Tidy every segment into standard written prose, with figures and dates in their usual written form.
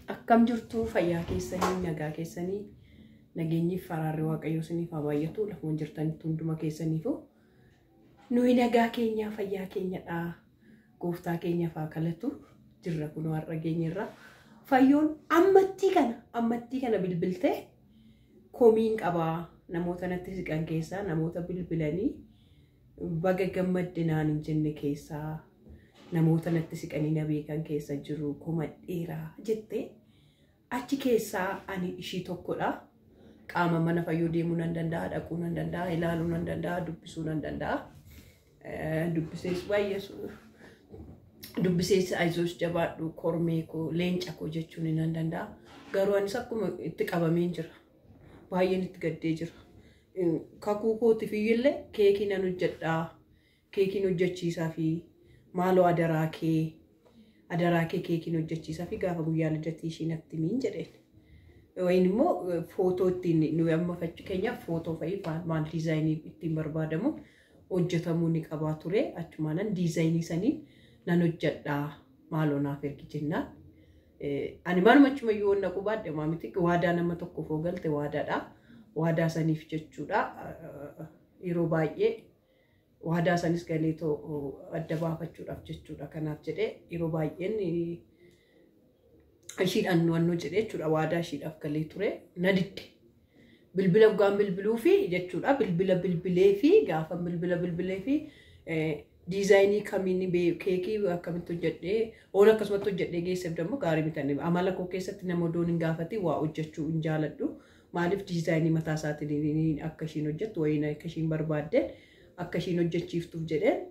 Akkam jirtu? Fayyaa keessanii, nagaa keessanii, nageenyi faraarri Waaqayyoo isiniif haa baay'atu lafuma jirtanitti hunduma keessaniifu. Nuyi nagaa keenya, fayyaa keenyadha. Gooftaa keenyaaf haa galatu. Jirra kunoo har'a geenyerra. Fayyoon ammattii kana bilbiltee komiin qabaa, namoota natti siqan keessaa, namoota bilbilanii baga gammadde naan hin jenne keessaa, namoota natti siqanii na beekan keessa jiru komadheeraa jettee, achi keessaa ani ishii tokkodha. Qaama mana Fayyoo deemuu nan danda'a, dhaquu nan danda'a, ilaaluu nan danda'a, dubbisuu nan danda'a. Dubbisees baay'ee dubbisees "Ayizoos, jabaadhu, kormee koo, leenca koo" jechuun nan danda'a. Garuu anis akkuma itti qabameen jira. Baay'een itti gaddee jira. Kakuu kootiif iyyillee keekii nan hojjedhaa. Keekiin hojjechiisaa fi maaloo adaraa kee, adaraa kee, keekiin hojjechiisaa fi gaafa guyyaa lidatii ishii natti miin jedheen. Wayin immoo footoo ittiin nuyi amma fakkeenyaaf footoo fa'i maal diizaayinii ittiin barbaadamu hojjetamuu ni qabaa ture. Achumaanan diizaayinii sanii nan hojjedhaa, maaloo naaf ergi jennaan. Ani maaluma achuma yoo naquu baadhe maamiti, waadaa nama tokkoof yoo galte waadaadha. Waadaa saniif jechuudha. Yeroo baay'ee waadaa sanis galeetoo adda baafachuudhaaf jechuudha. Kanaaf jedhee yeroo baay'een ishiidhaan wannoo jedhee jechuudha, waadaa ishiidhaaf galee ture, na didde. Bilbila dhugaan bilbiluu fi jechuudha, bilbila bilbilee fi gaafa bilbila bilbilee fi diizaayinii kamiin keekii akkamitti hojjedhee oon akkasumatti hojjedhee geesseef immoo gaarii miti. Amala koo keessatti nama odoon hin gaafatin waa hojjechuu hin jaaladhu. Maaliif, diizaayinii mataa isaatiin akka ishiin hojjettu wayiin akka ishiin barbaadde akka ishiin hojjechiiftuuf jedheen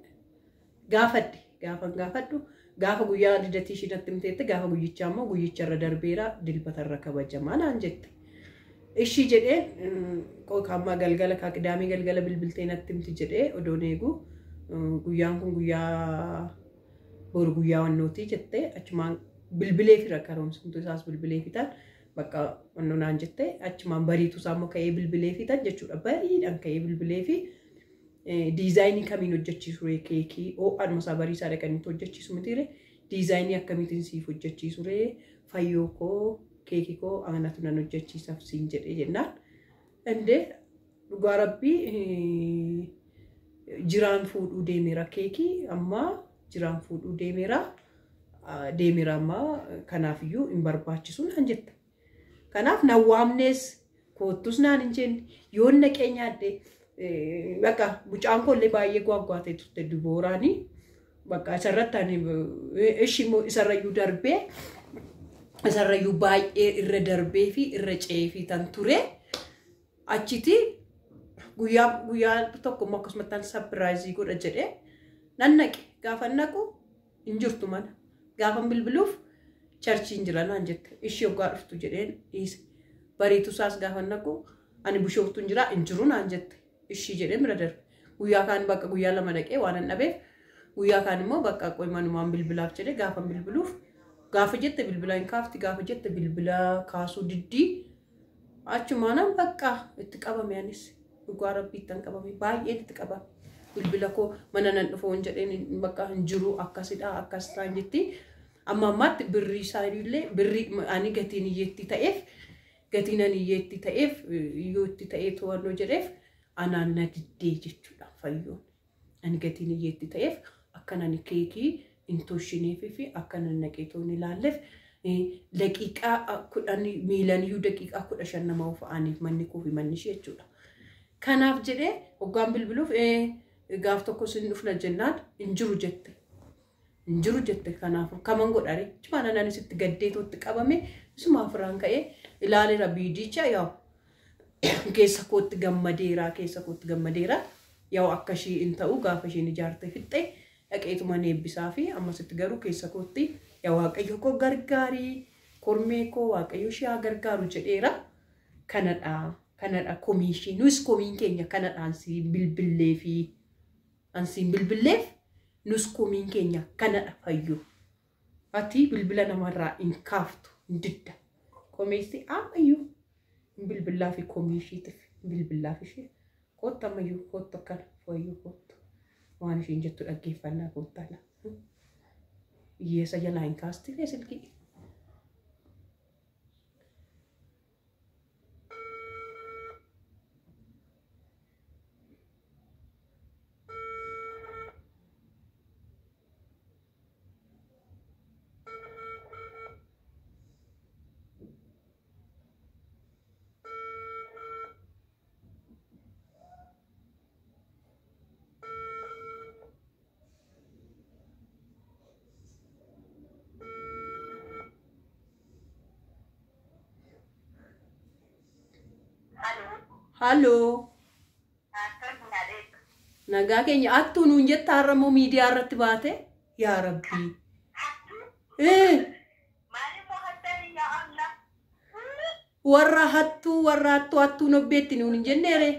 gaafadhe. Gaafa gaafadhu, gaafa guyyaa lidatii ishii natti himteette, gaafa guyyichaa immoo guyyicharra darbeera, dilbatarra kabajamaa naan jette. Ishii jedhee ammaa galgala kaa qidaamee galgala bilbiltee natti himti jedhee odoon eegu, guyyaan kun guyyaa boru guyyaa wannootii jettee, achumaan bilbilee fi rakkaroomsumtu isaas bilbilee fitan bakka wannoo naan jette. Achumaan bariitu isaa immoo ka'ee bilbilee fitan jechuudha. Bariidhaan ka'ee bilbilee fi diizaayinii kamiin hojjechiisu ree keekii, ho'aadhuma isaa bariisaa dhaqanii hojjechiisu mitiire, diizaayinii akkamiitiin siif hojjechiisu ree Fayyoo koo, keekii koo anatu nan hojjechiisaaf siin jedhee jennaan. Indee dhugaa rabbii jiraan fuudhuu deemeera, keekii ammaa jiraan fuudhuu deemeera ammaa, kanaafiyyuu hin barbaachisu naan jette. Kanaaf nan waamnees, koottus naan hin jenne. Yoon naqee nyaadhe bakka mucaan koollee baay'ee gwaggwaatee turte Dibooraanii. Bakka isarratti ani ishi immoo isarrayyuu darbee, isarrayyuu baay'ee irra darbee fi irra ce'ee fi tan ture. Achiti guyyaa guyyaa tokko immoo akkasumatti an surprise godha jedhee nan naqe. Gaafa naqu hin jirtu mana. Gaafa bilbiluuf churchiin jira naan jette. Ishii hoggaa dhuftu jedheen dhiise. Bariitu isaas gaafa naqu ani Bishooftuun jira, hin jiru naan jette. Ishii jedhee bira darbe. Guyyaa kaan bakka guyyaa 2 dhaqee waan hin dhabeef, guyyaa kaan immoo bakka qoy manumaan bilbilaaf jedhee gaafa bilbiluuf, gaafa jette bilbila hin kaafti, gaafa jette bilbila kaasuu diddii. Achumaanan bakka itti qabame, anis dhugaa rabbii ittiin qabame, baay'een itti qabame. Bilbila koo mana nan dhufoon jedheen, bakka hin jiru, akkasidha, akkas ta'an jetti. Amma ammaatti birrii isaa illee, birrii ani gatiin hiyyeetti ta'eef, gatiin ani hiyyeetti ta'eef iyyuu itti ta'ee to'annoo jedheef anaan na diddee jechuudha Fayyoon. Ani gatiin hiyyeetti ta'eef akkan ani keekii hin toshineefii fi akka nan naqee toon ilaalleef, daqiiqaa 10 miilaniyyuu daqiiqaa 15 nama ofa'aniif manni koo fi manni ishee jechuudha. Kanaaf jedhee hoggaan bilbiluuf gaaf tokko sin dhufna jennaan hin jiru jette. Hin jiru jette, kanaaf kaman godhare chumaan anis itti gaddeetootti qabame, isuma afuraan ka'ee ilaaleera biidicha. Yaa'u keessa kootti gammadeera, keessa kootti gammadeera. Yaa'u akka ishii hin ta'u gaafa ishiin ijaarte fixxe dhaqeetuma eebbisaa fi ammasitti garuu keessa kootti "Yaa Waaqayyo koo gargaarii, kormee koo, Waaqayyo ishee haa gargaaru" jedheera. Kanadha, kanadha komii ishii. Nus komiin keenya kanadha. Ansiin bilbillee fi ansiin bilbilleef, nus komiin keenya kanadha. Fayyoo. Ati bilbila namarraa hin kaaftu, hin didda. Komeessi ammayyuu hin bilbillaa fi komii ishiitiif hin bilbillaaf ishee. Koottu ammayyuu, koottu akkana Fayyoo, koottu. Waan isheen jettu dhaggeeffannaa, koottaa. Hiyyeessa jalaa hin kaasti silkii. Halloo. Nagaa keenya attuu nuun jetta har'a immoo miidiyaa irratti baate yaa rabbii. Warra hattuu warra hattuu hattuun obbeetti nuun hin jenneere.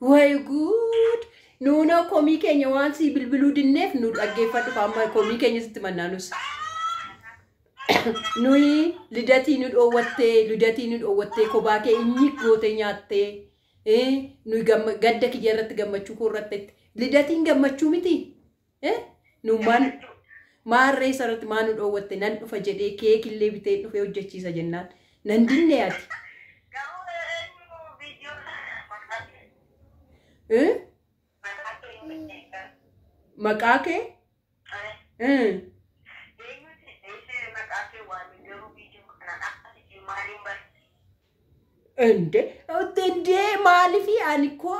Way guud! Nuunoo komii keenya waan sii bilbiluu dinneef nu dhaggeeffadhu amma komii keenya sitti mannaanus. Nuyi lidatii nu dhoowwattee lidatii nu dhoowwattee kophaa kee inni gootee nyaattee nuyi gadda kiyya irratti gammachuu koo irratti lidatiin gammachuu miti. Nu maarree isa irratti maa nu dhoowwatte nan dhufa jedhee keekillee bitee dhufee hojjechiisa jennaan nan dinne ati. Maqaa kee? Indee maaliif ani koo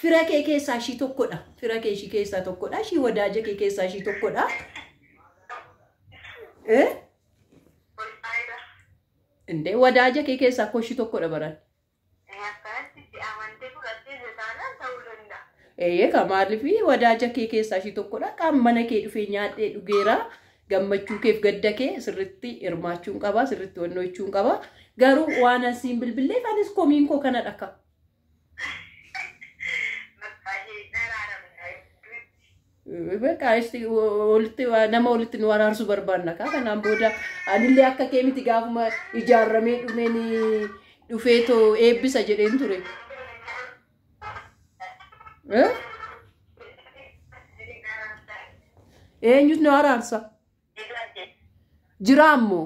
fira kee keessaa ishii tokkodha. Fira kee ishii keessaa tokkodha. Ishii wadaaja kee keessaa ishii tokkodha. Indee wadaaja kee keessaa koo ishii tokkodha baran. Eeyyee maaliif wadaaja kee keessaa ishii tokkodha. Qaama mana kee dhufee nyaadhee dhugeera. Gammachuu keef gadda kee sirriitti hirmaachuun qaba. Sirriitti wannochuun qaba. Garuu waan asiin bilbilleef anis komiin koo kana dhaka. Nama walitti nu araarsuu barbaanna kaa kanaan booda anillee akka kee miti gaafuma ijaaramee dhumeen dhufeetoo eebbisa jedheen ture. Eenyutu nu araarsa? Jiraa ammoo.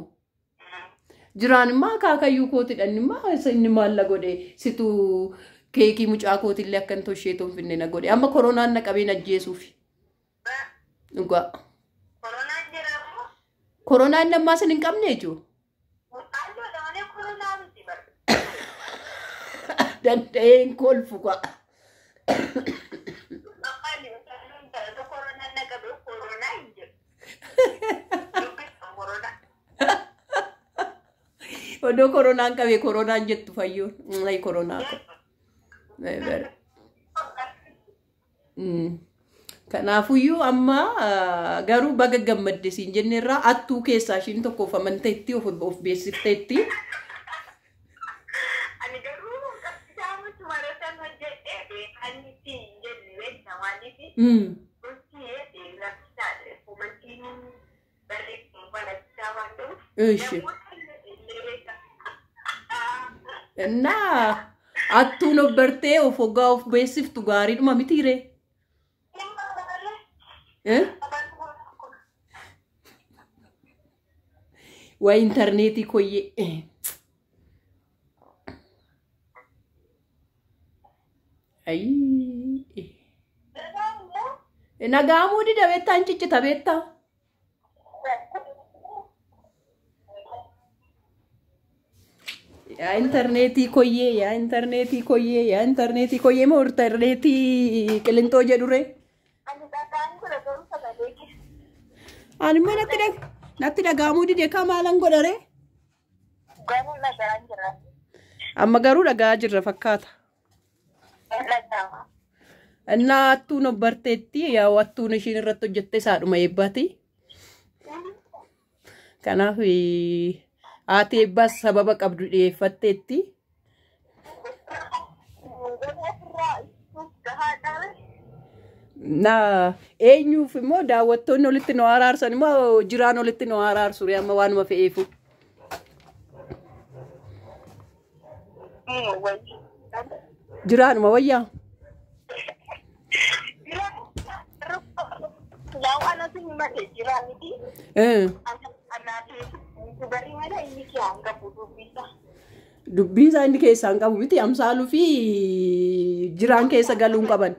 Jiraan immoo akaakayyuu kootidha inni immoo inni maalla godhe situ keekii mucaa kootillee akka hin toshee toonfinne na godhe amma koronaan na qabeen ajjeesuufi. Dhugaa. Koronaan inni ammaa sin hin qabne jechuudha. Danda'een kolfu kaa. Odoo koronaan qabee koronaan jettu fayyoon. Ay koronaa ko. Kanaafuyyuu amma garuu baga gammadde siin jenneerraa attuu keessaa ishiin tokkoof amanteetti of beeksifteetti. Ani garuu qabsiisaa maratan hojjedhe beekan ittiin jenne beekna maaliif gosti rakkisaadha. Komantiin barreeffamu barachaa waan ta'uuf. Ishi. እና attuun of bartee of hoggaa of beeksiftu gaariidhuma mitiiree. Waa intarneetii koyyee. Nagaamuu dida beektaa hin ciccita beektaa. Yaa intarneetii koyyee yaa intarneetii koyyee yaa intarneetii koyyee moo intarneetii qilintoo jedhure. Ani immoo natti dhagahamuu dide kaa maalan godhare? Amma garuu dhagaa jirra fakkaata. Innaa attuun of barteetti yaa attuun ishiin irratti hojjette isaadhuma eebbaati. Kanaaf haati eebbaas sababa qabdu dhiyeeffatteetti. Na eenyuuf immoo daawwattoonni walitti nu araarsan immoo jiraan walitti nu araarsu amma waanuma fe'eefu. Jiraanuma wayyaa. Dubbii isaa inni keessaa hin qabu miti amsaaluu fi jiraan keessa galuu hin qaban.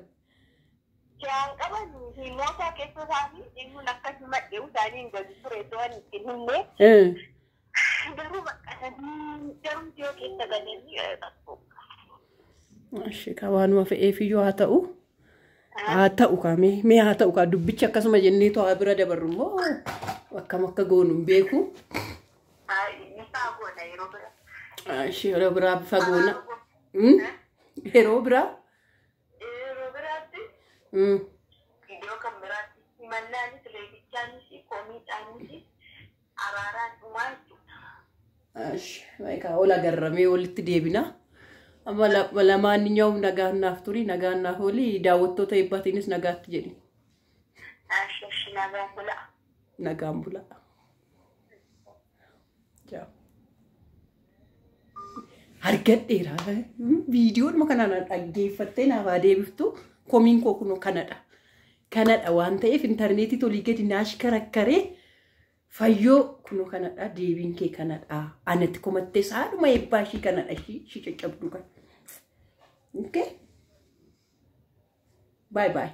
Ishee waanuma fe'eefiyyuu haa ta'u. Haa ta'u kaa, mee haa ta'u kaa, dubbichi akkasuma jennee to'aa bira dabarru immoo akkam akka goonu hin beeku. Bifa goona yeroo biraa. Ishee yeroo biraa bifa goona. Yeroo biraa. Yeroo biraatti iddoo kan biraatti himannaanis reebichaanis komiidhaanis araaraan dhumaa jechuudha. Egaa ol agarramee walitti deebina. Amma lamaanኛውም nagaan naaf turi, nagaan naaf ooli, daawwattoota eebbaatiinis nagaatti jedhi. Ashi nagaan bulaa. Nagaan bulaa. Argadheera. Viidiyoodhuma kanaan dhaggeeffattee naaf haa deebiftu, komiin koo kunoo kanadha. Kanadha waan ta'eef intarneetii tolii gadi naash karakkaree fayyoo kunoo kanadha, deebiin kee kanadha. Anatti komattee saadhuma eebbaa ishii kanadha, ishii caccabduu kana. Okay? Bye bye.